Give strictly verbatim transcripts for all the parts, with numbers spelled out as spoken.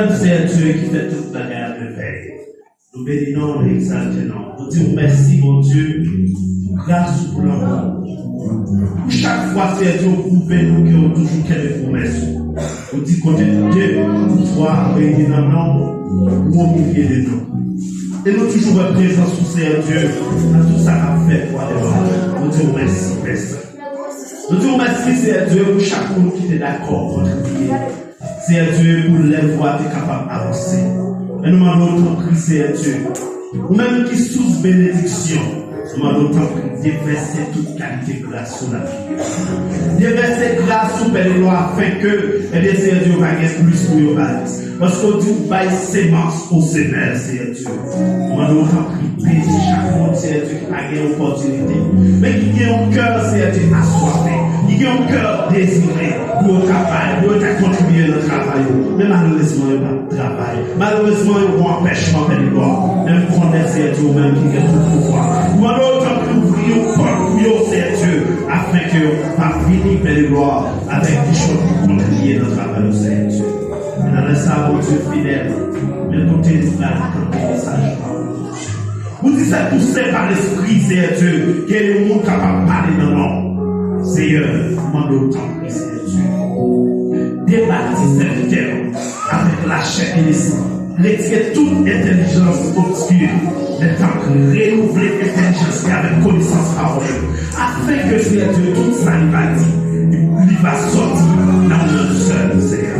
Seyè Dye ki fè tout bagay a mèvèy. Nou beni non w, nou egzalte non w. Nou di w mèsi, Bondye, pou gras ou, pou lanmou w. Pou chak fwa, Seyè Dye, ou pwouve nou ke ou toujou kenbe pwomès ou. Ou di kote de ou twa reyini nan non w, ou o milye de nou. E nou toujou wè prezans ou, Seyè Dye, nan tout sa k ap fèt pou ale lwa. Nou di w mèsi, Pè Sen. Nou di w mèsi, Seyè Dye, pou chak moun ki te dakò kontribiye. Seyè Dye, pou lèv ou a te kapab avanse. Men nou mande w tanpri, Seyè Dye, ou menm ki sous benediksyon, nou mande w tanpri, devèse tout kalite gras sou lavi yo. Devèse gras sou pè de glwa, afenke, ebyen, Seyè Dye, yo va gen plis pou yo bay. Paske w di w bay semans o semè, Seyè Dye. Mande w tanpri, beni chak moun, Seyè Dye, ki pa gen opòtinite, men ki gen yon kè, Seyè Dye, aswafe, ki gen yon kè dezire pou yo ta bay, pou yo ta kontribiye nan travay ou. Men malerezman, yo p ap travay. Malerezman, yo gon anpèchman, pè de glwa. Men m konnen, Seyè Dye, ou menm ki gen tout pouvwa. Mande w tanpri ouvri yon pòt pou yo, Seyè Dye, afenke yo pa vini, pè de glwa, avèk kichòt pou kontribiye nan travay ou, Seyè Dye. E nan lè sa a, Bondye fidèl, men kote nou pral tande mesaj ou a. Ou di se pou sen pa Lespri, Seyè Dye, ke yon moun kapab pale nan non. Seyè, mande w tanpri, Seyè Dye. Debati sèvitè w avèk lachè e lesan. Retire tout entèlijans obski, men tanpri renouvle entèlijans li avèk konesans pawòl yo. Afenke, Seyè Dye, tout sa li va di, li, li va sòti nan yon sèl, Seyè.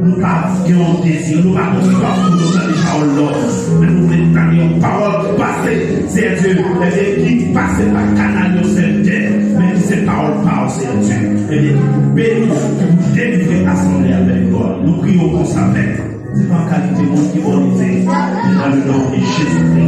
Nou pa gen yon dezi, nou pa gen yon swaf pou nou tande pawòl lòm, men nou vle tande yon pawòl ki pase, Seyè Dye, ebyen, ki pase pa kanal yon sèvitè, men ki se pawòl pa w, Seyè Dye, ebyen, ki pou beni, ki pou delivre asanble a, pè de glwa. Nou priye w konsa, Pè. Se pa kalite moun ki bon li ye, men nan le non de Jezikri.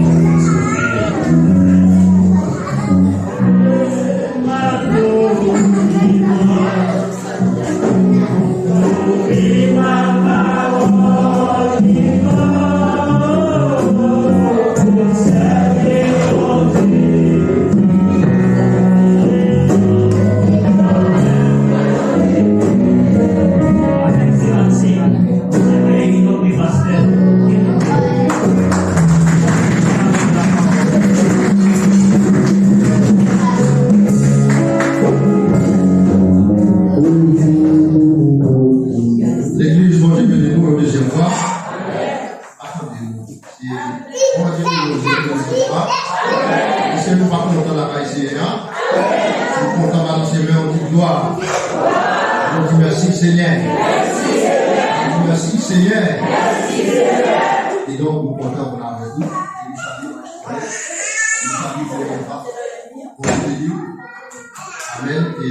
Legliz, Bondye beni nou yon dezyèm fwa. Atande nou. Si Bondye beni nou yon dezyèm fwa. Èske nou pa kontan lakay Senyè a? Nou kontan, balanse men nou, di glwa. Nou di mèsi, Senyè. Nou di mèsi, Senyè. E donk, nou kontan pou n avèk ou. E nou salye nou salye Jewova. Bondye beni w. Amèn. E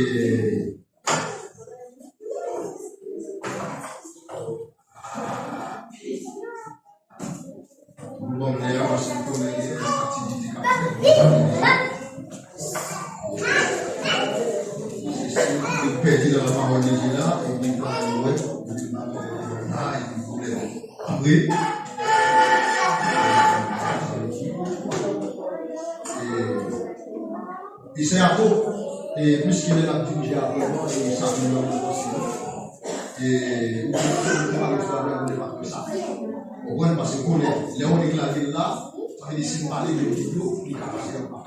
Bon, lè a, paske m konnen gen aktivite k ap fèt. Se si nou pèdi nan lapawòl de Dye la, epi nou pa wè, nou pa wè, nou pa wè, epi pwoblèm. Apre, e, e se ato, e, piske lè n ap dirije apre mwen, e sa vin nan mwen osi. E, ou konn, ou konn pale sou bagay, ou pa fè sa. Ou konprann? Paske konnen, lè ou deklare l la, sa vle di si m pale, yo di yo, li ka pase anba.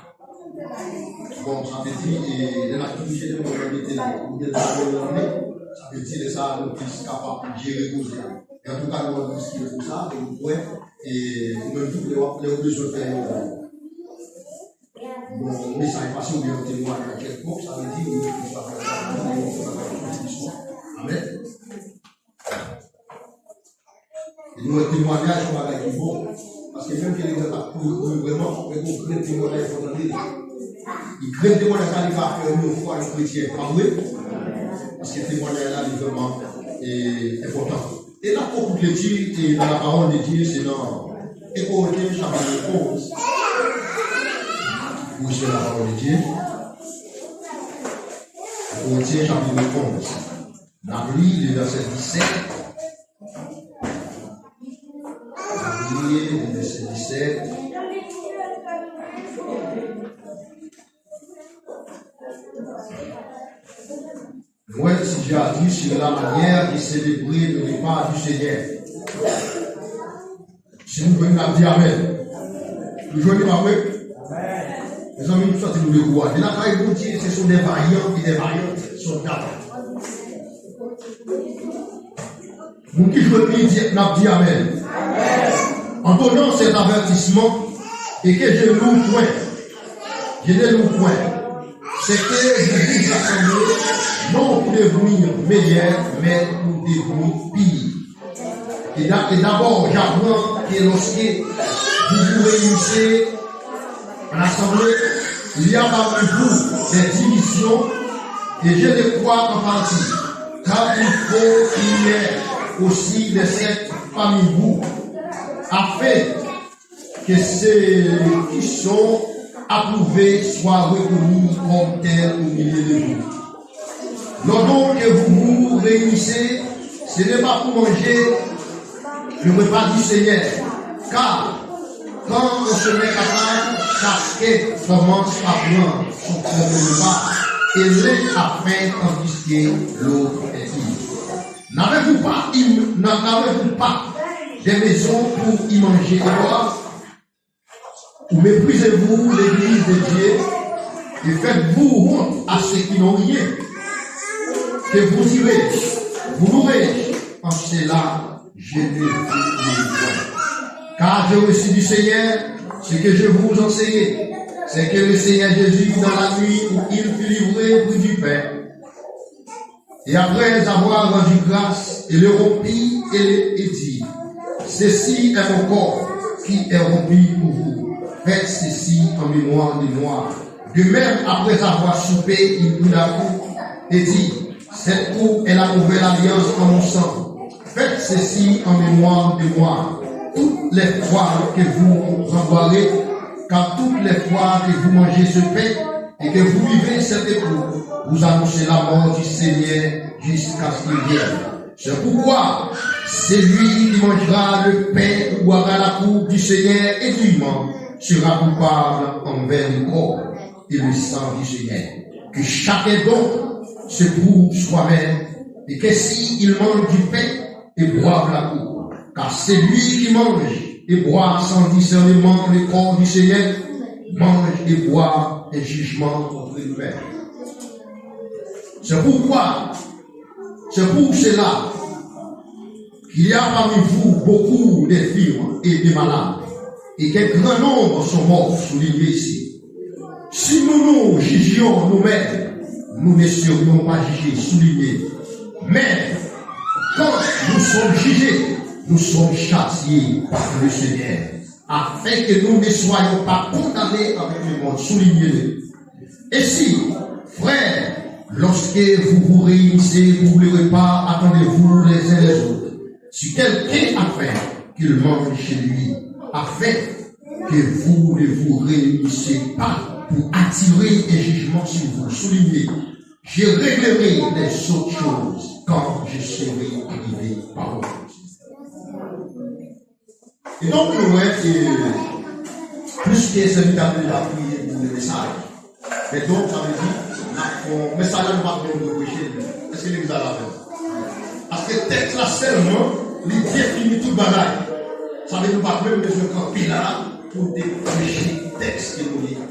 Bon, sa vle di, e, lè n ap dirije, lè nou mete l, nou mete l nan men, sa vle di, lè sa a, nou plis kapab jere koze a. E antouka, nou wè nou plis ki pou sa, e nou kwè, e, ou menm tou, lè w ap, lè ou bezwen fè yon, Bon, mesaj pase oubyen yon temwayaj kèlkonk, sa vle di, ou, ou pa fè sa, ou pa fè sa. Amèn. E nou wè temwayaj se yon bagay ki bon. Paske menm ke legliz la pa kouri, kouri vrèman, men gon grenn temwayaj fò tande. E grenn temwayaj sa, li ka fè yon fwa yon kretyen, pa vre? Paske temwayaj la, li vrèman, e, enpòtan. E n ap pran kout lekti, e, nan la parole de Dieu, se nan Korinthien chapitre onze. Où c'est la parole de Dieu? Korinthien chapitre onze. N ap li le vèsè disèt. N ap li le vèsè disèt. Voici, j'ai agi sur la manière de célébrer le repas du Seigneur. Si nou jwenn li, n ap di amèn. Nou jwenn li, pa vre? Mezanmi, nou santi nou dekouraje. Lakay Bondye, ce sont des vaillants et des vaillantes soldats. Moun ki jwenn li, di, n ap di amèn. En donnant cet avertissement, et que je loue point, je ne loue point, c'est que vous vous assemblez non pour devenir meilleur, mais pour devenir pire. Et d'a- et d'abord, j'apprends que lorsque vous vous réunissez en assemblée, il y a parmi vous des divisions, et je le crois en partie, car il faut qu'il y ait aussi des sectes parmi vous, afin que ceux qui sont approuvés soient reconnus comme tels au milieu de vous. Lorsque vous vous réunissez, ce n'est pas pour manger le repas du Seigneur, car quand on se met à table, chacun commence à prendre son propre repas, et l'un a faim tandis que l'autre est ivre. N'avez-vous pas, im- n'a- n'avez-vous pas des maisons pour y manger et boire? Ou méprisez-vous l'église de Dieu et faites-vous honte à ceux qui n'ont rien? Que vous irez, vous louerez, en cela je ne vous loue point. Car j'ai reçu du Seigneur ce que je vous enseignais, c'est que le Seigneur Jésus, dans la nuit où il fut livré, prit du pain, et après avoir rendu grâce, il le rompit et, et dit, ceci est mon corps qui est rompu pour vous. Faites ceci en mémoire de moi. De même, après avoir soupé, il prit la coupe et dit, cette coupe est la nouvelle alliance en mon sang. Faites ceci en mémoire de moi. Toutes les fois que vous en boirez, car toutes les fois que vous mangez ce pain et que vous buvez cette coupe, vous annoncez la mort du Seigneur jusqu'à ce qu'il vienne. C'est pourquoi celui qui mangera le pain ou boira la coupe du Seigneur indûment sera coupable envers le corps et le sang du Seigneur. Que chacun donc se prouve soi-même, et que s'il mange du pain et boive la coupe, car celui qui mange et boit sans discernement le corps du Seigneur mange et boit un jugement contre lui-même. C'est pourquoi, c'est pour cela qu'il y a parmi vous beaucoup d'infirmes et de malades, et qu'un grand nombre sont morts, souligné ici. Si nous nous jugions nous-mêmes, nous ne serions pas jugés, souligné. Mais quand nous sommes jugés, nous sommes châtiés par le Seigneur, afin que nous ne soyons pas condamnés avec le monde, souligné. Ainsi, frères, lorsque vous vous réunissez pour le repas, attendez-vous les uns les autres. Si quelqu'un a faim, qu'il mange chez lui, afin que vous ne vous réunissez pas pour attirer un jugement sur vous. Souligné, je réglerai les autres choses quand je serai arrivé. Parole. E donk, nou wè ke plis ke sèvitè a te la priye pou le mesaj. Men donk, sa vle di, n ap fè yon mesaj la, nou pa t bezwen preche l. Èske legliz la la avè m? Paske tèks la sèlman, li defini tout bagay. Sa vle di, nou pa t menm bezwen kanpe la pou n te preche tèks ke nou li a.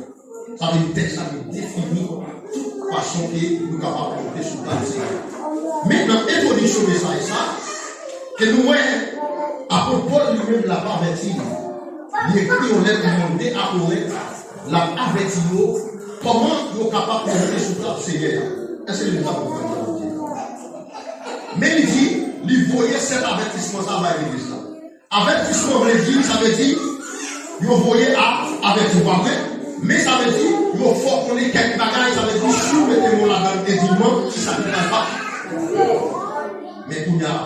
Sa vle di tèks la te defini tout fason ke nou kapab monte sou tab Senyè a. Men nan entwodiksyon mesaj sa, ke nou wè, apot Pòl li menm l ap avèti yo. Li ekri yon lèt nan de a Korent, l ap avèti yo kòman yo kapab monte sou tab Senyè a. Èske nou pa konprann sa Bondye? Men li di, li voye sèt avètisman sa bay legliz la. Avètisman vle di, sa vle di, yo voye a avèti w, pa vre? Men sa vle di, yo fè w konnen kèk bagay, sa vle di, si w mete men w ladan l endiyman, kisa ki pral pase? Men kounye a,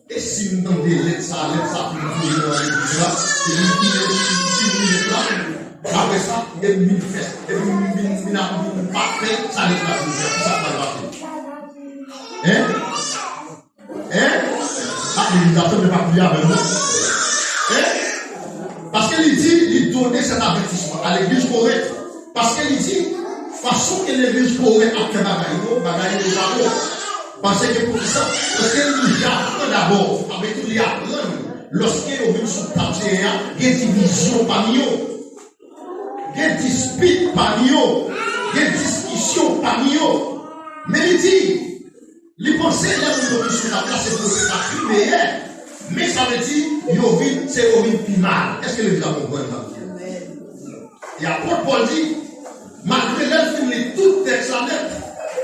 e si m tande lèt sa, lèt sa pou m voye nan legliz la, epi m fin li lèt la, apre sa, epi m vin fè, epi m vin, vin ap vin pa fè sa lèt la pou m fè, kisa k pral pase? Hein? Hein? A, legliz la, tande pa kriye avè m, non. Hein? Paske li di, li donnen sèt avètisman a legliz Korent. Paske li di, fason ke legliz Korent ap fè bagay yo, bagay yo pa bon. Paske poukisa? Paske li aprann dabò, sa vle di li aprann Lòske yo vin sou tab Senyè a, gen divizyon pami yo. Gen dispit pami yo. Gen diskisyon pami yo. Men li di, li panse lè moun yo vin sou tab la, se pou yo te ka pi meyè. Men sa vle di, yo vin, se yo vin pi mal. Èske legliz la konprann sa? E apot Pòl di, malgre lè l fin li tout tèks la nèt,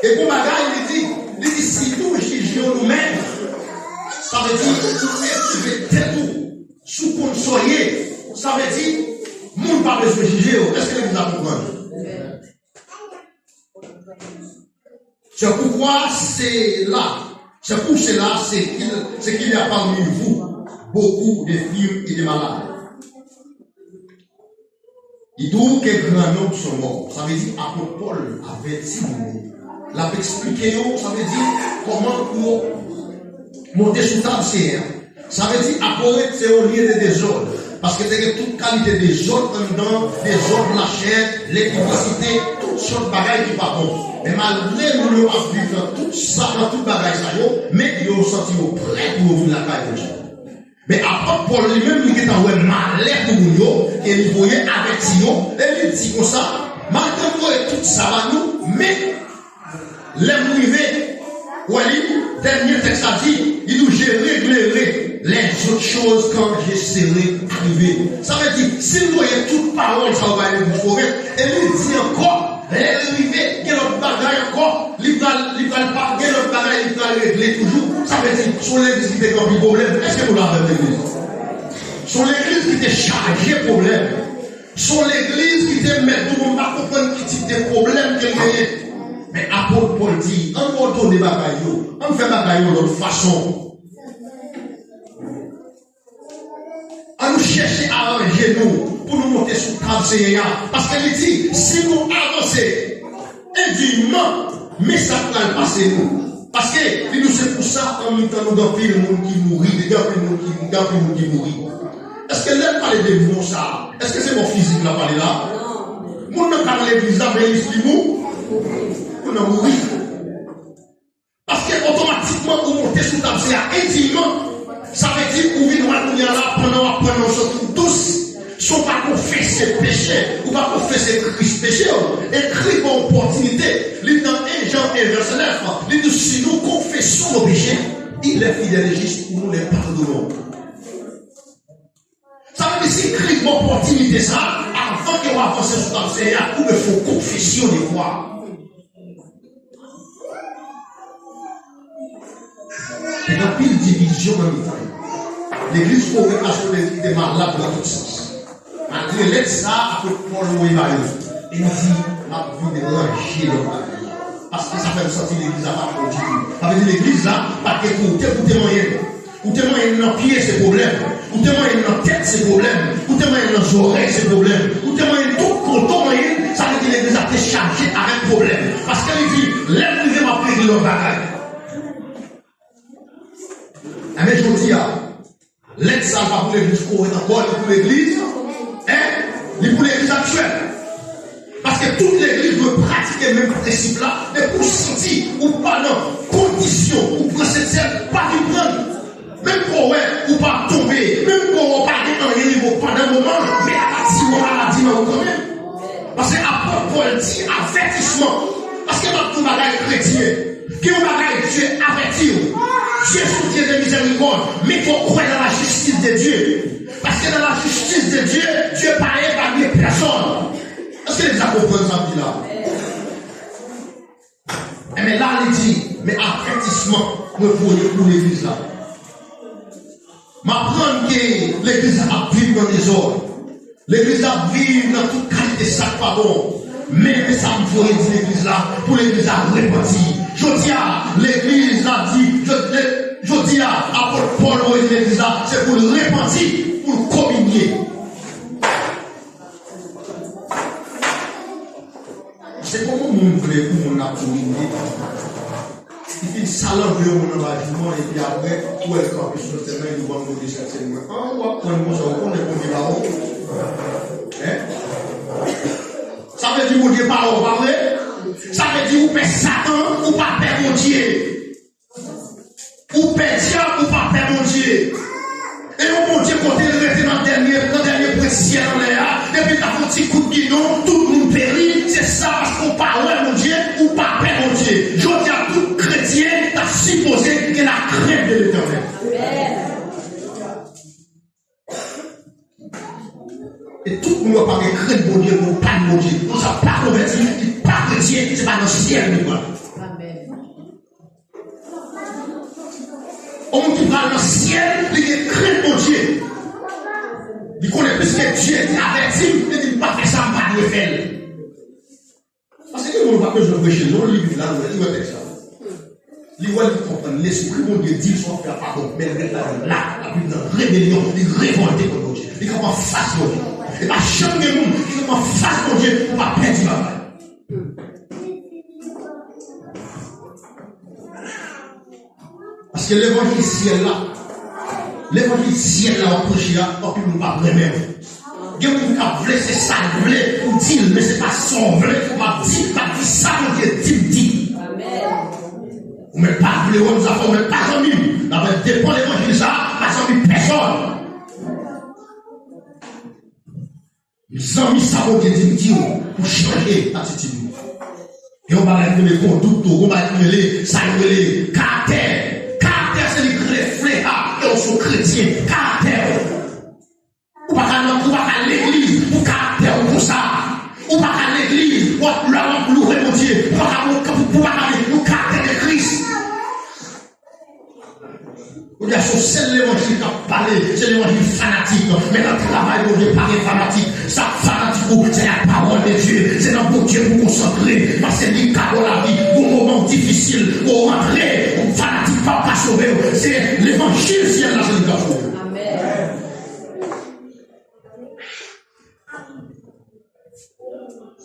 e gon bagay li di, li di, si nou jije w nou menm, sa vle di, ou etire tèt ou, si w konn sa w ye, sa vle di, moun pa bezwen jije w. Èske legliz la konprann? C'est pourquoi c'est là, c'est pour cela, c'est qu'il, c'est qu'il y a parmi vous beaucoup d'infirmes et de malades. Li di w ke gran nonb son mò. Sa vle di apot Pòl avèti moun yo. L ap eksplike yo, sa vle di kòman pou yo monte sou tab Senyè a. Sa vle di Korent se yon lye de dezòd. Paske te gen tout kalite dezòd anndan, dezòd lachè, lenpipasite, tout sòt bagay ki pa bon. Men malgre moun yo ap viv nan tout sa, nan tout bagay sa yo, men yo santi yo prè pou yo vin lakay Bondye. Men apot Pòl li menm, li gentan wè malè pou moun yo, e li voye avèti yo, e li di konsa, malgre m voye tout sa ba nou, men lè m rive, wè li, dènye tèks la di, li di, je réglerai les autres choses quand je serai arrivé. Sa vle di, si l voye tout pawòl sa yo bay legliz Korent, e li di ankò, lè l rive, gen lòt bagay ankò, li pral, li pral pa, gen lòt bagay, li pral regle toujou. Sa vle di, se yon legliz ki te gen anpil pwoblèm. Èske nou la avè m, legliz? Se yon legliz ki te chaje pwoblèm. Se yon legliz ki te mèt tou, m pa konprann ki tip de pwoblèm ke l genyen. Men apot Pòl di, ann òdone bagay yo, ann fè bagay yo lòt fason. Ann nou chèche aranje nou pou nou monte sou tab Senyè a. Paske li di, si nou avanse endiyman, men sa k pral pase nou. Paske li di, se pou sa, an mitan nou, gen anpil moun ki mouri, gen anpil moun ki, gen anpil moun ki mouri. Èske lè l pale de mò sa a, èske se mò fizik l ap pale la? Moun nan ka nan legliz la, men li, li mou-, moun nan mouri. Paske otomatikman ou monte sou tab Senyè a endiyman, sa vle di ou vin wè kounye a la, pandan w ap pran nan w santi w dous, si w pa konfese peche, ou pa konfese Kris peche w, e Kris ba w opòtinite. Li nan en Jan en vèsè nèf, li di, si nous confessons nos péchés, il est fidèle et juste pour nous les pardonner. Sa vle di si Kris ba w opòtinite sa a, avan ke w avanse sou tab Senyè a, ou dwe fè yon konfesyon de fwa. Te gen anpil divizyon nan mitan yo. Legliz Korent la se yon legliz ki te malad nan tout sans. Malgre lèt sa a, apot Pòl voye ba yo, e li di, m ap vin ranje lòt bagay. Paske sa fè m santi legliz la pa t bon ditou. Sa vle di legliz la pa t gen kote pou te manyen. Ou te manyen nan pye, se pwoblèm. Ou te manyen nan tèt, se pwoblèm. Ou te manyen nan zòrèy, se pwoblèm. Ou te manyen tout kote w manyen, sa vle di legliz la te chaje avèk pwoblèm. Paske li di, lè m rive, m ap regle lòt bagay. Enben, jodi a, lèt sa a pa pou legliz Korent ankò, li pou legliz, en, li pou legliz aktyèl. Paske tout legliz dwe pratike menm prensip la, depi w santi ou pa nan kondisyon pou pran Sentsèn, pa vin pran l. Menm ke w wè ou pa tonbe, menm ke w wè w pa gen anyen rive w pandan moman, men apati w maladi nan ou kanmenm. Paske apot Pòl di avètisman. Paske m ap di w bagay kretyen. Gen yon bagay Dye avèti w. Dieu est un Dieu de miséricorde, men fò w kwè nan la justice de Dieu. Paske nan la justice de Dieu, Dye pa evalye pèsòn. Èske legliz la konprann sa m di la? Enben la, li di, men avètisman mwen voye pou legliz la. M aprann ke legliz la ap viv nan dezòd. Legliz la ap viv nan tout kalite sa k pa bon. Men, men sa m voye di legliz la, pou legliz la repanti. Jodi a, legliz la di, jodi, jodi a, apot Pòl voye di legliz la, se pou l repanti, pou l kominye. Se kòman moun vle pou moun ap domine? Li fin salangle yon moun anba jou an, epi apre, ou wè l kanpe sou sèn nan, li di, "Ban m pote sèn mwen." An, w ap pran l konsa, ou konnen konbyen ba ou? Hein? Sa vle di Bondye pa wè w, pa vre? Sa vle di ou pè Satan, ou pa pè Bondye. Ou pè dyab, ou pa pè Bondye. E yon Bondye E tout moun yo pa gen krent Bondye, nou pa Bondye. Moun sa pa konvèti, li pa kretyen, se pa nan syèl li pral. Amèn. Yon moun ki pral nan syèl, li gen krent Bondye. Li konnen piske Dye te avèti m, li di m pa fè sa, m pa dwe fè l. Paske gen moun ou pa bezwen preche non, li vin la, li wè tèks la. Li wè, li konprann. Lespri Bondye di l sa w ap fè a pa bon, men l ret ladan l la, l ap viv nan rebelyon, li revòlte kont Bondye. Li kanpe anfas Bondye. E pa janm gen moun ki kanpe anfas Bondye pou pa pèdi bagay. Paske levanjil syèl la, levanjil syèl la w ap preche a, anpil moun p ap renmen w. Gen moun k ap vle, se sa l vle, ou di l, men se pa sa w vle, m ap di, m ap di sa Bondye di m di. Ou menm pa vle wè m, zafè w, ou menm pa zanmi m. Nan depan levanjil sa a, pa zanmi pèsòn. Zanmi, sa Bondye di m di w pou chanje atitid ou. Gen yon bagay ki rele kondout ou, gen yon bagay ki rele, sa yo rele karaktè. Karaktè se li k reflete a, ke w se yon kretyen. Karaktè w. Ou pa ka nan, ou pa ka legliz pou karaktè w konsa. Ou pa ka legliz, w ap, lè w ap louwe Bondye, ou pa ka, ou pa ka gen yon karaktè de Kris. Ou di a se yon sèl levanjil k ap pale, se levanjil fanatik. Men nan travay Bondye pa gen fanatik. Sa k fanatik ou, se la pawòl de Dye. Se nan Bondye pou konsantre. Paske li ka ba w lavi. Gon moman w difisil, ou rantre, ou fanatik pa w ka sove w. Se levanjil syèl la, se li k ap sove w. Amèn.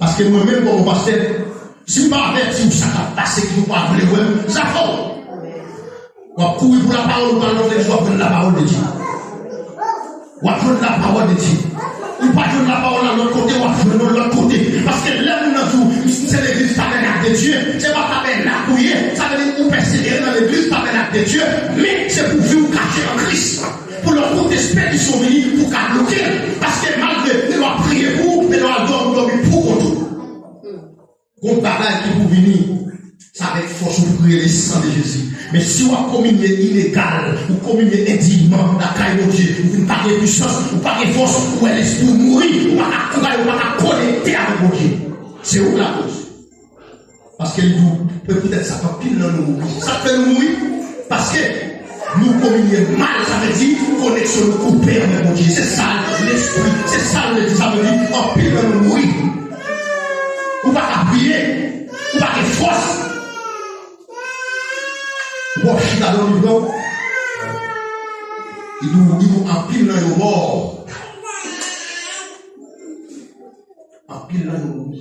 Paske mwen menm kòm pastè, si m pa avèti w sa k ap pase, ki ou pa vle wè m, zafè w. W ap kouri pou lapawòl, ou pral nan legliz, w ap jwenn lapawòl de Dye. W ap jwenn lapawòl de Dye. Ou pa jwenn lapawòl la lòt kote, w ap jwenn l lòt kote. Paske lè moun nan di w, m se legliz tabènak de Dye, se pa tabènak ou ye, sa vle di ou pèsevere nan legliz tabènak de Dye, men se pou vi w kache an Kris. Pou lè w koute espedisyon vini, pou ka bloke l. Paske malgre, men w ap priye pou ou, men w al dòmi, dòmi pou kont ou. Gon bagay ki pou vini, se avèk fòs ou pou kriye le sang de Jésus. Men si w ap kominye ilegal, ou kominye endiyman lakay Bondye, ou vin pa gen pisans, ou pa gen fòs, ou wè lespri w mouri, ou pa ka kouraje, ou pa ka konekte avèk Bondye. Se ou k lakoz. Paske li di w, e poutèt sa k anpil nan nou mouri. Sa k fè nou mouri? Paske nou kominye mal, sa vle di koneksyon nou koupe avèk Bondye. Se sa lespri, se sa l vle di, sa vle di anpil nan nou mouri. Ou pa ka priye, ou pa gen fòs. Ou pa chita dòmi vre. Li di w, li di w anpil nan yo mò. Anpil nan yo mouri.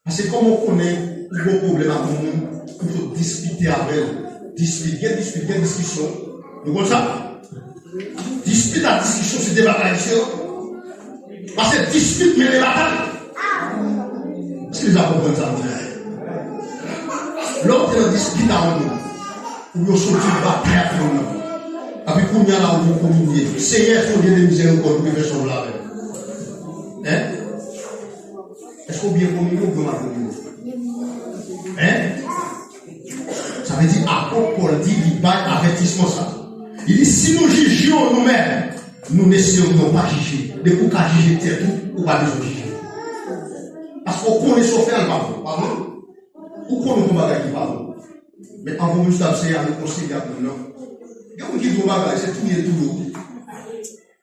Paske kòman w konnen ou gon pwoblèm ak yon moun, ou sot diskite avè l? Dispit, gen dispit, gen diskisyon. Nou konn sa? Dispit ak diskisyon se de bagay diferan. Paske dispit mennen batay. Èske nou konprann sa m di la? Lè w te nan dispit ak yon moun, ou yo soti batay ak moun nan. Epi kounye a la, ou vin kominye. Senyè, fè w gen de mizèrikòd, ou vin fè sa w vle avè m. Hein? Èske w byen kominye oubyen w mal kominye? Hein? Sa vle di, apot Pòl di, li bay avètisman sa. Li di, si nou jije nou menm, nou ne serions pas jugés. Depi w ka jije tèt ou, ou pa bezwen jije. Paske w konnen sa w fè a, l pa bon. Pa bon? Ou konnen yon bagay ki pa bon. Men anvan w jis ap seye al rekonsilye ak moun nan. Gen moun ki di yon bagay, se touye l touye w.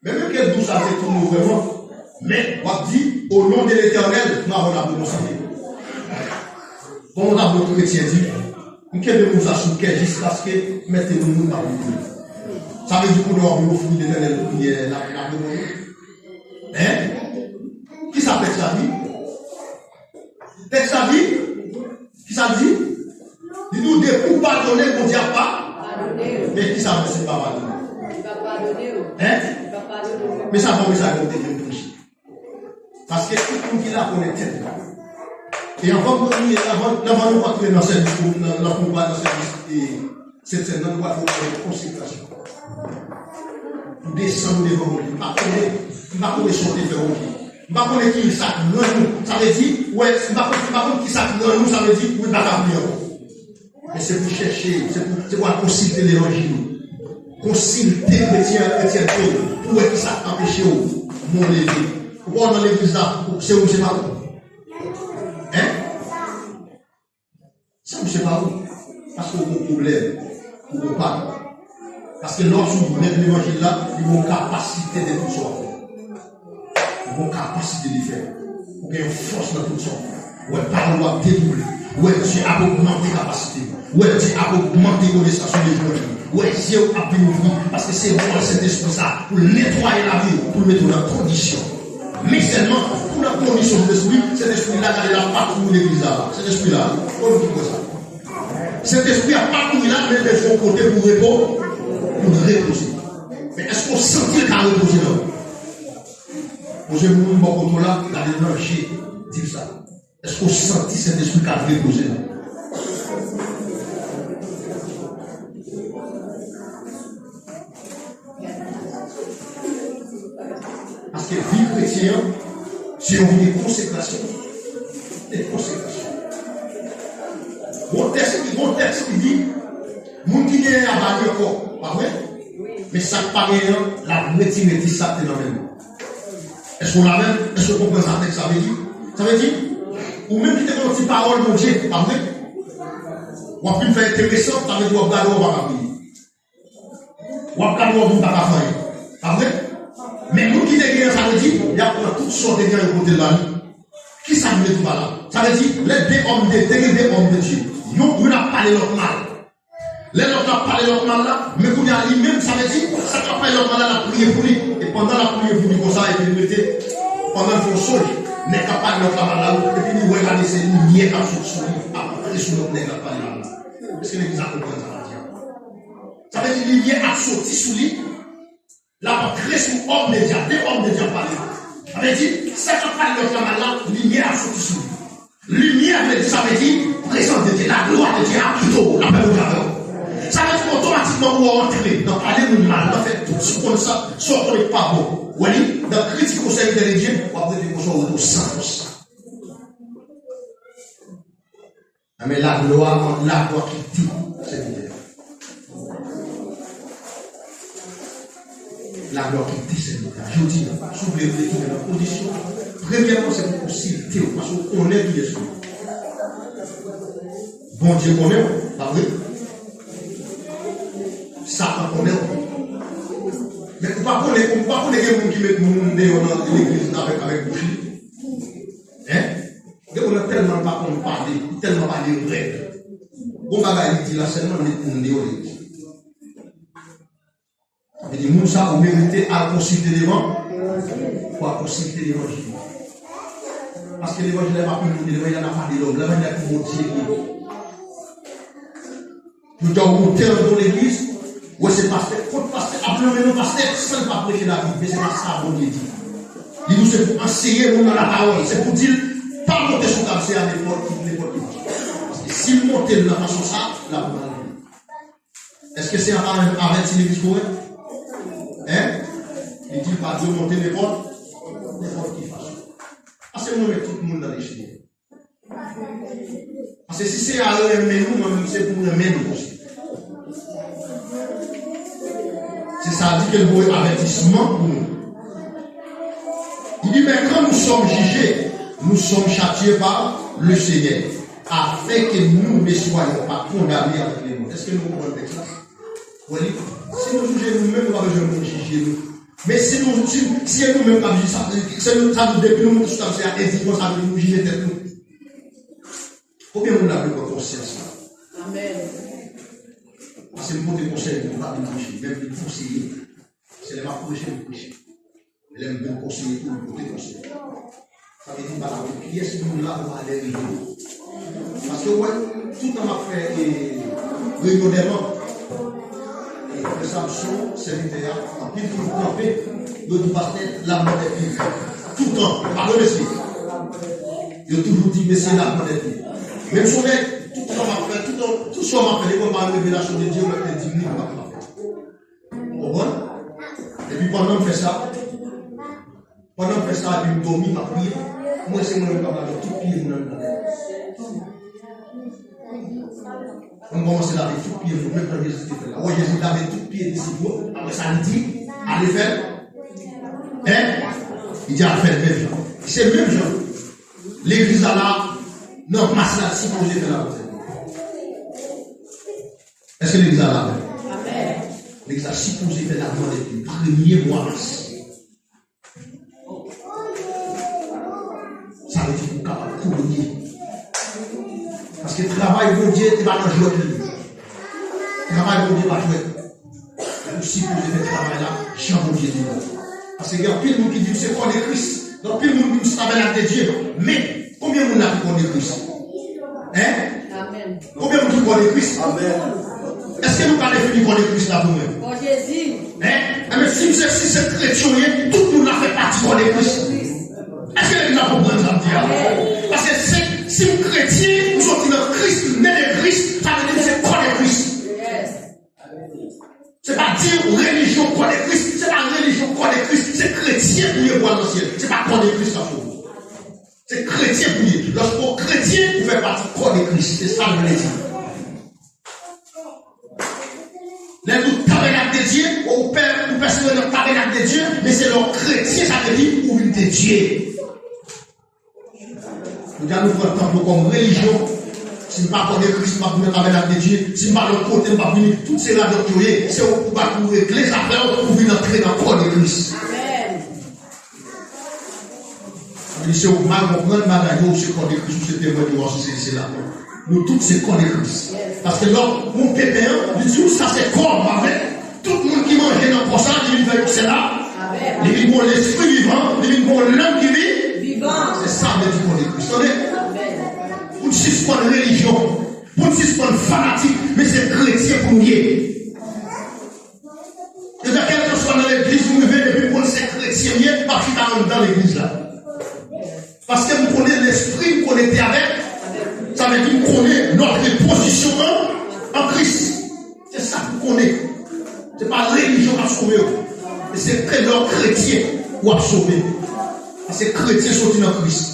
Men menm ke dous la te touye w vrèman, men w ap di, au nom de l'Éternel, m ap abone w santi. Kòman w ta bon kretyen di, m kenbe mo sa sou kè jiskaske m mete moun moun pa pou touye. Sa vle di kounye a w ap ofri Letènèl priyè la, la pou mwen. Hein? Kisa tèks la di? Tèks la di? Kisa l di? Li di w depi w padone, Bondye ap pa. Men kisa Bondye pa padone? Hein? Men sa bon mesaj mwen te vin preche. Paske tout moun ki la konnen tèt li. E anvan nou, anvan, anvan nou antre nan sèvis, nan, nan konba, nan sèvis, e, Sent Sèn nan, nou pral fè yon konsekrasyon. Pou desann devan Bondye. M pa konnen, m pa konnen sa w te fè Bondye. M pa konnen ki sa k rann nou. Sa vle di, wè, m pa konnen, m pa konnen ki sa k rann nou, sa vle di, ou pa ka priye ankò. Men se pou chèche, se pou, se pou al konsilte levanjil ou. Konsilte kretyen ak kretyèn yo pou wè kisa k anpeche w move leve. Ou pa nan legliz la, se ou, se pa ou. Hein? Se ou, se pa ou. Paske ou gon pwoblèm, ou gon pwoblèm. Paske lè w sou menm levanjil la, li gon kapasite de tout sa w ap fè. Ou gon kapasite de fè. Ou gen yon fòs nan tout sa w ap fè. Ou wè pawòl ou ap detouble. Ou wè Dye ap ogmante kapasite w. Ou wè Dye ap ogmante konesans ou de jou an jou. Ou wè zye w ap vin ouvri. Paske se wòl Sentespri sa pou l netwaye lavi w, pou l mete w nan kondisyon. Men sèlman, pou nan kondisyon Sentespri, Sentespri la gade l ap patwouye legliz la. Sentespri la, ou menm ki kwè sa. Sentespri ap patwouye la, men l bezwen yon kote pou repo, pou l repoze. Men èske w santi l ka repoze nan ou? Poze moun bò kote w la, gade l nan je, di l sa. Èske w santi Sentespri ka repoze nan ou? Paske vi kretyen an, se yon vi de konsekrasyon. De konsekrasyon. Gon tèks ki, gon tèks ki di, moun ki genyen a ba li ankò, pa vre? Men sa k pa genyen an, l ap retire di sa k te nan men l. Èske w la menm? Èske w konprann sa tèks la vle di? Sa vle di, ou menm ki te gen yon ti pawòl Bondye, pa vre? W ap vin fè enteresan, sa vle di w ap gade w pa ka priye. W ap gade w ap vin pa ka fè anyen. Pa vre? Men moun ki te genyen, sa vle di, y ap pran tout sa w te genyen yo pote l ba li. Kisa m vle di pa la? Sa vle di, lè de òm de, te gen de òm de Dye. Yon, youn ap pale lòt mal. Lè lòt la ap pale lòt mal la, men kounye a li menm, sa vle di, sa k ap pale lòt mal la, l ap priye pou li. E pandan l ap priye pou li konsa, epi l rete, pandan l fè yon sonj, nèg k ap pale lòt la mal la, epi li wè gade se limyè k ap sot sou li, ap antre sou lòt nèg l ap pale mal la. Èske legliz la konprann sa m ap di a? Sa vle di limyè ap soti sou li, l ap antre sou òm de Dye a, de òm de Dye ap pale. Sa vle di, sa k ap pale lòt la mal la, limyè ap soti sou li. Limyè vle di, sa vle di, prezans de Dye, laglwa de Dye abite w, lapè Bondye avè w. Sa vle di, otomatikman, ou antre nan pale moun mal, nan fè tout sa w konn sa, sa w konnen k pa bon. Ou wè li, nan kritike yon sèvitè de Dye, w ap rete konsa, ou rete w san fòs. Enben, laglwa, laglwa kite sèvitè a. Laglwa kite sèvitè a. Jodi a, si w vle retounen nan kondisyon, premyèman, se pou konsilte w, paske w konnen kiyès ou ye. Bondye konnen w, pa vre? Satan konnen w. Men ou pa konnen, ou pa konnen gen moun ki met moun deyò nan legliz la avèk, avèk bouch li. Hein? Gen moun nan tèlman l pa konn pale, li tèlman pale rèd. Gon bagay li di la sèlman, li met moun deyò legliz. Sa vle di, moun sa ou merite al konsilte devan, pou al konsilte levanjil. Paske levanjil la pa pou moun, levanjil la pa de lòm, levanjil la pou Bondye li ye. Yo di w moute nan yon legliz, wè se pastè, kot pastè ap nonmen non pastè, san l pa preche Labib, men se pa sa Bondye di. Li di w se pou anseye moun nan lapawòl, se pou di l pa monte sou tab se a nenpòt ki, nenpòt ki fason. Paske si l monte l nan fason sa, l ap mal. Èske se ap avèti legliz korèk? Hein? Li di l pa dwe monte nenpòt, nenpòt ki fason. Paske mwen met tout moun nan leche. Paske si Seyè a renmen nou, mwen menm se pou m renmen nou osi. Se sa di ke l voye avètisman pou nou. Li di, mais quand nous sommes jugés, nous sommes châtiés par le Seigneur, afin que nous ne soyons pas condamnés avec le monde. Èske nou konprann tèks la? Wè li, si nou jije nou menm, nou pa bezwen moun jije nou. Men si nou, si, si e nou menm k ap jije, sa, se nou, sa nou, depi nou monte sou tab se a endikman, sa vle di nou jije tèt nou. Konbyen moun la vle pran konsyans la? Amèn. Paske m pote konsèy pou m pa vin preche, menm vin konseye. Se lè m ap preche, m preche. Lè m vin konseye tou, m pote konsèy. Sa vle di m pa ta vle pyès moun la pou m ale rive. Paske w wè, toutan m ap fè, e, reyinyon dè manm, e, frè Samson, sèvitè a, anpil toujou kanpe, yo di pastè, l ap mande pye. Toutan, pa vre mesye? Yo toujou di mesye l ap mande pye. Menm si w wè, toutan m ap fè, toutan, tout sa m ap fè, depi m pa revelasyon de Dye, mwen fè di minit m ap fè. Ou konprann? Epi pandan m fè sa, pandan m fè sa, epi m dòmi, m ap priye, mwen se mwen menm k ap lave tout pye moun nan nan tèt. Kòmanse lave tout pye moun, menm jan Jezi te fè l la. Ou wè Jezi lave tout pye disip yo, apre sa li di, ale fè l. Hein? Li di al fè l menm jan. Se menm jan. Legliz la la, nan mas la, sipoze fè lavann sèvis. Èske legliz la la menm? Legliz la sipoze fè lavann depi premye mwa mas. Sa vle di pou w kapab kounye. Paske travay Bondye, se pa nan jwèt li ye. Travay Bondye pa jwèt. Ou sipoze fè travay la jan Bondye di w. Paske gen anpil moun ki di m se kò de Kris. Gen anpil moun ki di m se tabènak de Dye. Men, konbyen moun la ki kò de Kris? Hein? Konbyen moun ki kò de Kris? Èske nou ka defini kò de Kris la pou mwen? Kò Jezi. Hein? Enben, si m se, si se kretyen w ye, tout moun la fè pati kò de Kris. Èske legliz la konprann sa m di a? Paske se, si m kretyen, m soti nan Kris, m ne de Kris, sa vle di m se kò de Kris. Se pa di relijyon kò de Kris, se pa relijyon kò de Kris, se kretyen ou ye pou al nan syèl. Se pa kò de Kris k ap sove w. Se kretyen pou ye. Lòske w kretyen, ou fè pati kò de Kris. Se sa l vle di. Lè nou tabènak de Dye, ou pè, ou pèsevere nan tabènak de Dye, men se lè w kretyen, sa vle di ou vin de Dye. Jodi a nou pran tanp nou kòm relijyon. Si m pa kò de Kris, m p ap vin nan tabènak de Dye. Si m pa lòt kote, m p ap vini. Tout se radòt yo ye. Se ou pou bat pou regle zafè w, pou vin antre nan kò de Kris. Sa vle di se ou mal konprann bagay yo, ou se kò de Kris, ou se temwen de Jewova, ou se sesi, sela. Nou tout se kò de Kris. Paske lè w wonpe pen an, li di w sa se kò m, pa vre? Tout moun ki manje nan kò sa, li vin fè yon sèl. Li vin gon lespri vivan, li vin gon nanm ki vi-, vivan. Se sa vle di kò de Kris. Tande? Pou n sispann relijyon, pou n sispann fanatik, men se kretyen pou nou ye. Jodi a, kèlkanswa nan legliz m rive, depi m konn se kretyen m ye, m ap chita anndan legliz la. Paske m konnen lespri m konekte avèk, sa vle di m konnen nòt e pozisyon an an Kris. Se sa pou konnen. Se pa relijyon k ap sove w. E se ke lè w kretyen, w ap sove. Paske kretyen soti nan Kris.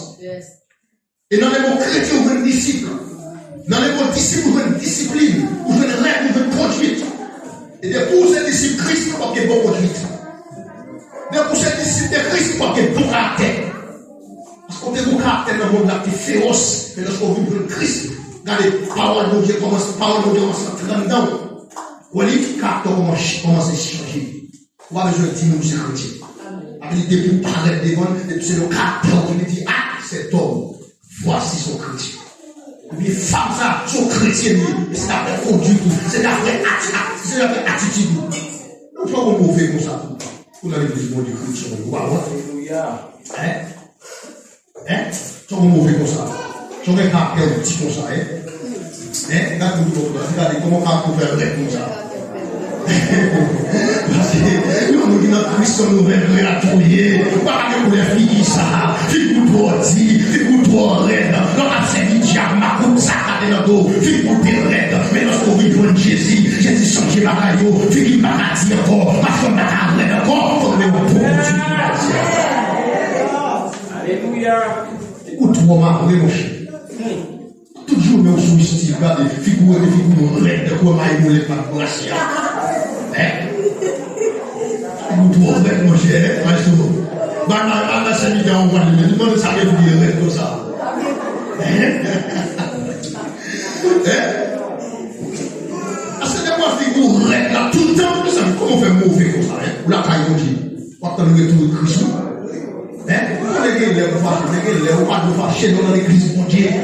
E nan le mo kretyen, ou jwenn disip. Nan le mo disip, ou jwenn disiplin, ou jwenn règ, ou jwenn kondwit. E depi w se disip Kris, w ap gen bon kondwit. Depi w se disip de Kris, w ap gen bon karaktè. Paske w te gen yon karaktè nan mond la ki fewòs, men lòske w vin jwenn Kris, gade, pawòl Bondye kòmanse, pawòl Bondye kòmanse antre anndan w. Ou wè li, karaktè w kòmanse, kòmanse chanje. Ou pa bezwen di moun ou se kretyen. Sa vle di depi w parèt devan l, depi se nan karaktè w ki vin di, ah, cet homme, voici son chrétien. Ebyen, fanm sa, se yon kretyen li ye. E se dapre kondwit ou, se dapre ati-, ati-, se dapre atitid ou. Nou fè yon move konsa pou, pou nan legliz Bondye kretyen yo, ou pa wè? Alelouya. Hein? Hein? Sa w move konsa? Sa w gen karaktè w di konsa, hein? Hein? Gade moun ki bò kote w la, di gade kòman karaktè w fè rèd konsa. Paske yon moun ki nan Kris se yon nouvèl kreyati w ye. Ou pa ka gen koulè figi sa. Figi w twò di, figi w twò rèd. Lè w ap sèvi dyab, makout sa gade nan do w. Figi w te rèd. Men lòske w vin jwenn Jezi, Jezi chanje bagay yo. Figi m pa ka di ankò. Paske m pa ka rèd ankò. Fò w gen yon bon kondwit pou Bondye. Alelouya. Ou twò mare, monchè. Tout jounen w sou estil, gade, figi w rete figi w rèd, tankou mayi moulen k pa t brase a. Hein? Figi w twò rèd, monchè, hein, maestro. Ba, ba, ba, ba, sèvitè an pale, li mande sa gen figi rèd konsa. Hein? Hein? Paske depi w figi w rèd la, tout tan, mezanmi, kòman w fè move konsa, hein? Ou lakay Bondye. W ap tann retou Kris wi. Hein? Ou konnen gen lè ou fache, men gen lè ou pa dwe fache non nan legliz Bondye.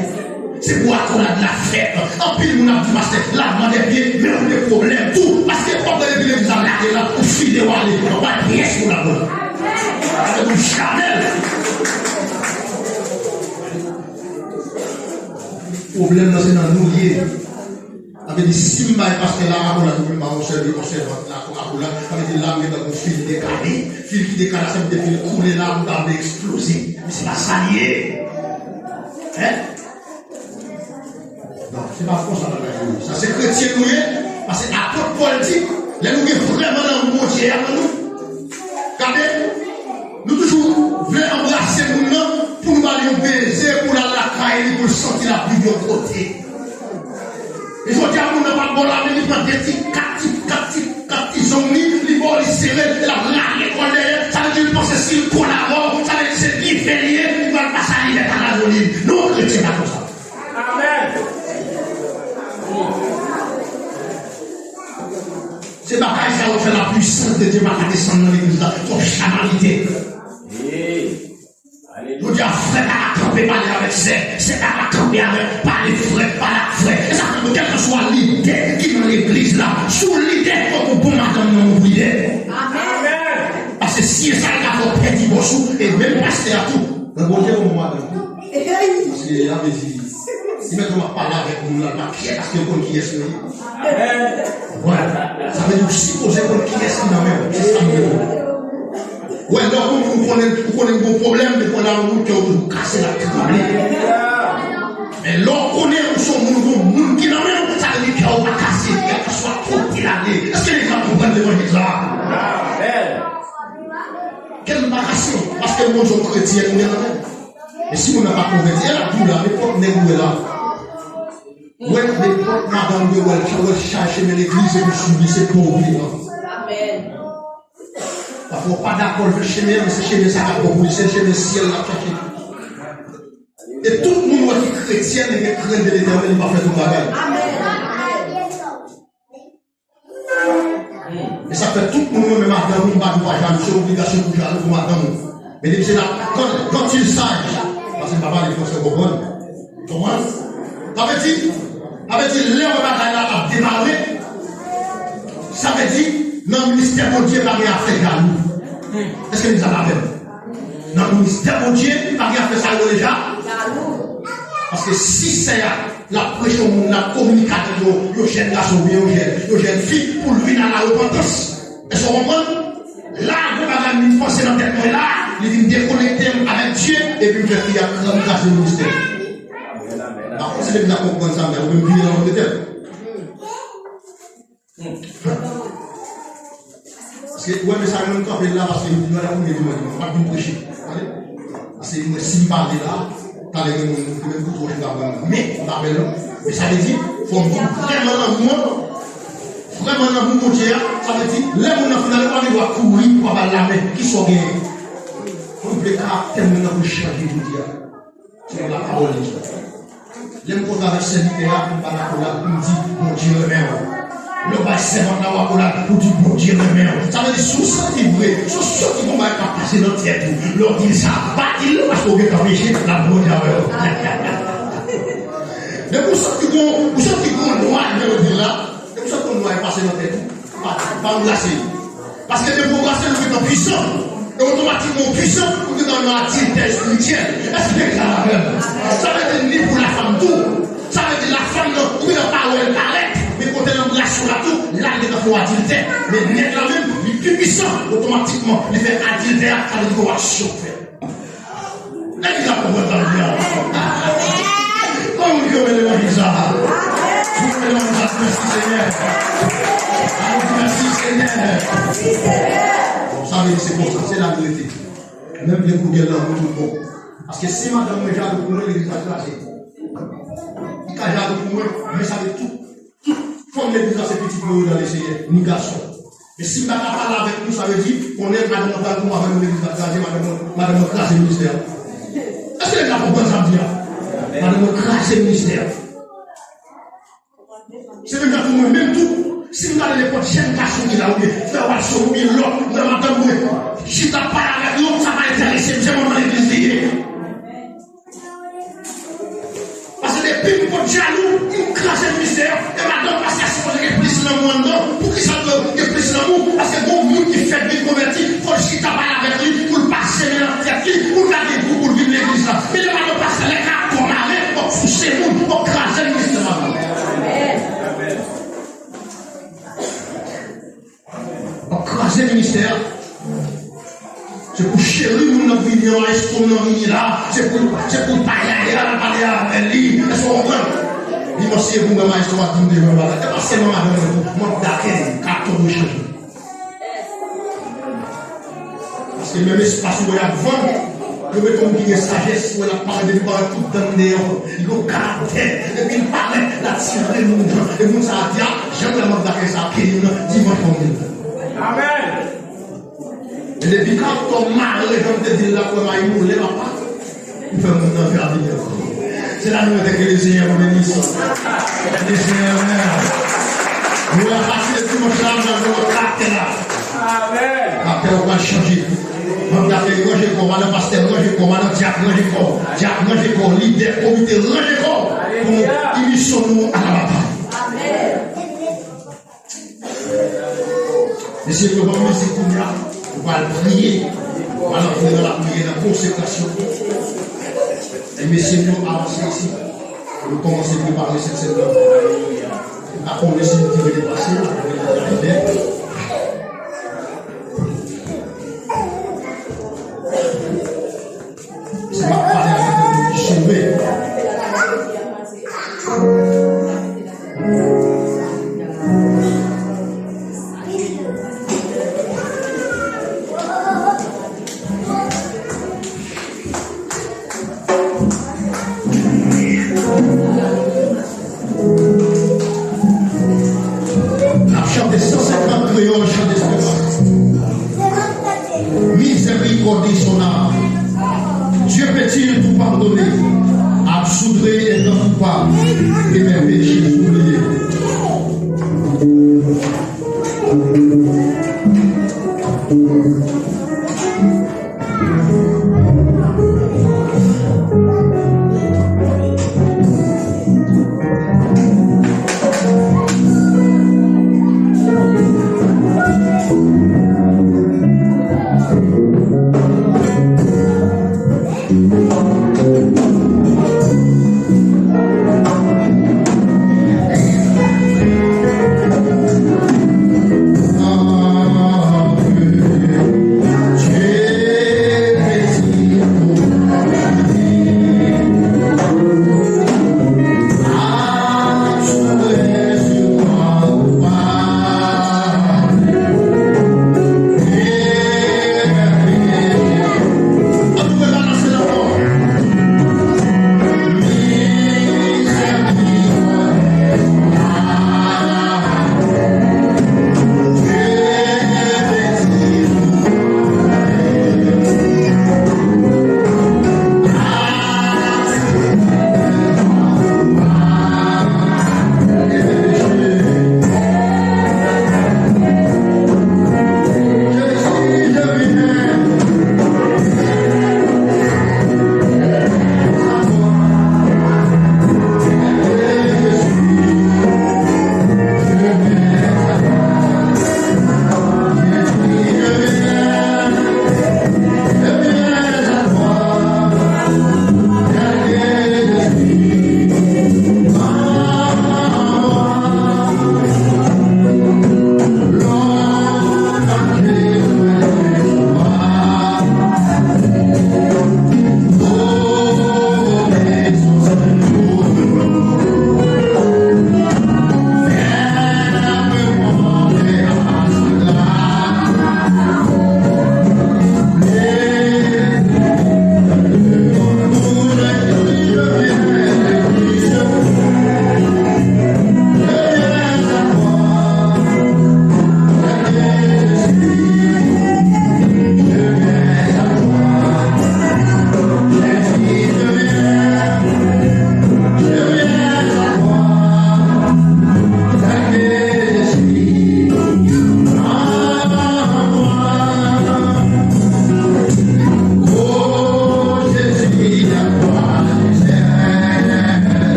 Se pou akolad la fèt. Anpil moun ap di pastè lavman dè pye, men ou gen pwoblèm tou. Paske w ap gade epi legliz la lage la, ou file w ale. Ou pa pyès pou ladan. Sa fè nou chanèl. Pwoblèm nan se nan nou l ye. Sa vle di, si m bay pastè la akolad, ou menm ba yon sèvi, yon sèvant la akolad, sa vle di, la m gen tankou fil dekale. Fil ki dekale la, se mete fil koule la, m ta vle eksploze. Men se pa sa l ye. Hein? Non, se pa konsa bagay yo ye. Sa se kretyen nou ye, paske apot Pòl di, lè nou gen vrèman lanmou Bondye a nan nou, gade, nou toujou vle anbrase moun nan pou nou ba l yon beze, pou l al lakay li, pou l santi l ap viv yon kote. E jodi a, moun nan pa Ti kat, ti kat, ti kat, ti zong li, li ba w, li sere l, l ap rale kò l dèyè. Sa vle di l panse si l kole avè w, sa vle di se byen fè li ye, li pral pase a li lè pa la zoli. Non, kretyen pa konsa. Amèn. Se bagay sa yo fè la puissance de Dieu pa ka desann nan legliz la. Twòp chanalite. Jodi a, frè pa ka kanpe pale avèk sè, sè pa ka kanpe avèk pale frè, pale ak frè. E sa fè nou, kèlkeswa lidè ki nan legliz la, si w lidè, fòk ou bon madanm nan ou lidè. Amèn. Paske si e sa l ka fè w pèdi bòs ou, e menm pastè a tou. Mwen Bondye bon madanm tou. Paske a vle di, si mèt ou ap pale avèk moun la, l pa kyè paske l konn kiyès mwen ye. Amèn. Wè. Sa vle di ou sipoze konn kiyès ki nan men w. Se sa m vle di. Wè, lè w konnen, ou konnen, ou konnen gon pwoblèm, depi w la, ou kè w toujou kase, l ap tranble. Men lè w konnen ou se yon moun, gon moun ki nan men w, sa vle di kè w pa kase, kèlkeswa kote l ale. Èske legliz la konprann levanjil sa a? Kè m pa kase, paske m konn se yon kretyen, m gen nan men. E si moun nan pa konvèti, e l ap di w la, nenpòt nèg ou wè la. Wè, nenpòt madanm ou wè l, wè l chache men legliz, se pou swiv li, se pa w vle, non. Amèn. Pafwa w pa dakò l fè chemen an, men se chemen sa k ap bon pou li, se chemen syèl l ap chache. E tout moun wè ki kretyen, li gen krent de Letènèl, li pa fè tout bagay. E sa fè tout moun renmen madanm ou, m pa di w pa jalou, se obligasyon pou jalou pou madanm ou. Men depi se la, quand, quand il s'agit, paske m pa pale fransè, w konprann? Konprann? Sa vle di, sa vle di, lè w wè bagay la ap demare, sa vle di, nan ministè Bondye pa gen afè jalou. Èske nou sa avè m? Nan ministè Bondye, pa gen afè sa yo rele ja. Paske si sè a, l ap preche yon moun, l ap kominike avèk yo, yon jèn gason oubyen yon jèn, yon jèn fi, pou l vin a la repantans. Èske w konprann? La, gon bagay m vin panse nan tèt mwen la, li vin dekonekte m avèk Dye, epi m fè fi a kran-, kraze ministè. Akoz se legliz la konprann sa m di a, ou menm vire nan lòt tèt. Paske, ou wè, mesaj mwen kanpe la, paske yo t ap vin di mwen, mwen pa t vin preche. Tande? Paske mwen, si m pale la, talè gen moun ki menm kout wòch la pran. Men, m pa pè non. Men sa vle di, fò m di, vrèman lanmou an, vrèman lanmou Bondye a, sa vle di, lè moun nan fin ale, ou pa gen dwa kouri pou w al ba l lamen. Kisa w genyen? Mwen vle karaktè moun nan pou chanje jodi a. Se yon lapawòl li di. Lè m kontre avèk sèvitè a, m ba l akolad, m di, Bondye renmen w. Lè w bay sèvant la yon akolad, ou di, Bondye renmen w. Sa vle di, si w santi vre, si w santi gon bagay k ap pase nan tèt ou, lè w di l sa, pa di l non, paske w gentan peche, l ap Bondye avè w. Depi w santi gon, ou santi gon nwa nan yon vil la, depi w santi gon nwa pase nan tèt ou, pa, pa anbrase li. Paske depi w anbrase l, ou gentan pwisan. E otomatikman ou pwisan, ou gentan nan adiltè espirityèl. Èske sa la menm? Sa vle di ni pou lafanm tou. Sa vle di lafanm nan, ou gentan pa wè l parèt, men kote l anbrase w la tou, la l gentan fè w adiltè. Men nèg la menm, li pi pwisan, otomatikman, li fè adiltè a, sa vle di gon aksyon fèt. Legliz la konprann sa m di a. Kòman moun ki renmen levanjil sa a? Moun renmen levanjil sa, mèsi Senyè. Ann di mèsi Senyè. Bon, sa vle di se konsa, se la nou rete. Menm lè pou gen lanmou tout bon. Paske si madanm mwen jalou pou mwen, legliz la kraze. Li ka jalou pou mwen, men sa vle tout Tout fanm legliz la se pitit mwen yo nan Leseyè, ni gason. Men si m pa ka pale avèk nou, sa vle di, konnen madanm nan pral pran avè nou legliz la kraze, madanm nan, madanm nan kraze ministè a. Èske legliz la konprann sa m di a? Madanm nan kraze ministè a. Se menm jan pou mwen menm tou, si m gade nenpòt jèn gason ki la, oubyen frè Watson, oubyen lòt, nan madanm mwen, chita pale avèk yo, sa pa enterese m, se manman legliz li ye. Paske depi m pot jalou, m kraze ministè a. E madanm pastè a sipoze gen plis lanmou anndan. Poukisa l dwe gen plis lanmou? Paske gon moun ki fèk vin konvèti, fò l chita pale avèk li, pou l pase men nan tèt li, pou l ka gen gou pou l vin legliz la. Men lè madanm pastè, lè karatò mare, w ap fouse moun, w ap kraze ministè madanm. W ap kraze ministè a. Se pou cheri moun nan vini an, maestro nan vini la. Se pou, se pou pale a, e la, l pale avè li. Èske w konprann? Li mèsi pou mwen, maestro a di m devan bagay. E pa sèlman madanm nan tou. M ap dakè, katon yo chanje. Paske menm espas ou wè y ap vann, yo mete yon moun ki gen sajès, wè l ap parèt, depi parèt tout dan l deyò. Li gon karaktè, epi l parèt, l Atire moun jan, e moun sa a di, a, jan m wè m ap dakè sa, ke yon dimanch pou mwen. Amèn. E depi kanto mare, jan m te di l la, pou m ay moule, papa. Ou fè moun nan vin ankò. Se la nou mete ke le Senyè nou beni. Le Senyè nou beni. Nou wè pase dimanch la, nou wè karaktè la. Amèn. Karaktè la pral chanje. Manm la te ranje kò, madan pastè ranje kò, madan dyak ranje kò, dyak ranje kò, lidè komite ranje kò. Pou nou inisyon nou a la batay. Mesye, nou ban mizik kounye a, nou pral priye, nou pral antre nan lapriyè, nan konsekrasyon. E mesye, nou avanse isi, nou kòmanse prepare sèn sèn nan. Nou pa konnen si nou te vle pase, nou te vle fè. Se m ap pale avèk yon moun ki sove. N ap chante san senkant kreyòl, chante esperans. Miséricordie son âme. Dieu peut-il tout pardonner, absoudre un homme coupable de mes péchés oubliés?